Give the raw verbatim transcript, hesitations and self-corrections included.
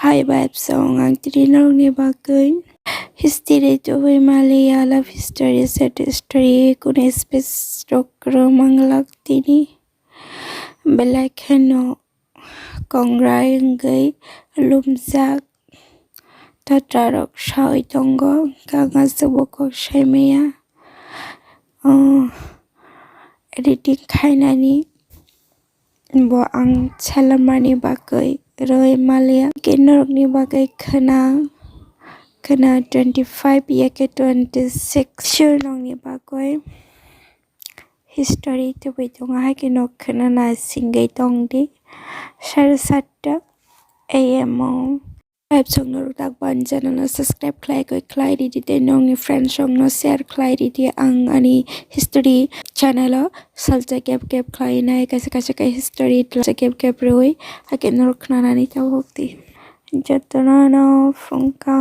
Hi vibes song ang tini norokni bagwi history tubui maliya, love history, sad story, kunu space rok kwrwng manglak tini. Belai kheno kongrai wngwi lumjak tatarok sawi tongo, kanga subukok saimaya. Oh, editing khainani bo ang salamani bagwi rwi maliya. Ke norokni bagwi khwna, khwna twenty five yake twenty six sir nokni bagwi history tubui tongo, hai ke nok khwna na singwi tongdi sare satta A M o. Vibes song norok tak ban channel no subscribe khlai koi khlai ridi tei nongni friends rok no share khlai ridi. Ang ani history channel o salsa kep kep khlai nai, kaisa kaisa khe history salsa kep kep rwi, hai ke norok khwnanani tabuk di. Jotono no phungkha.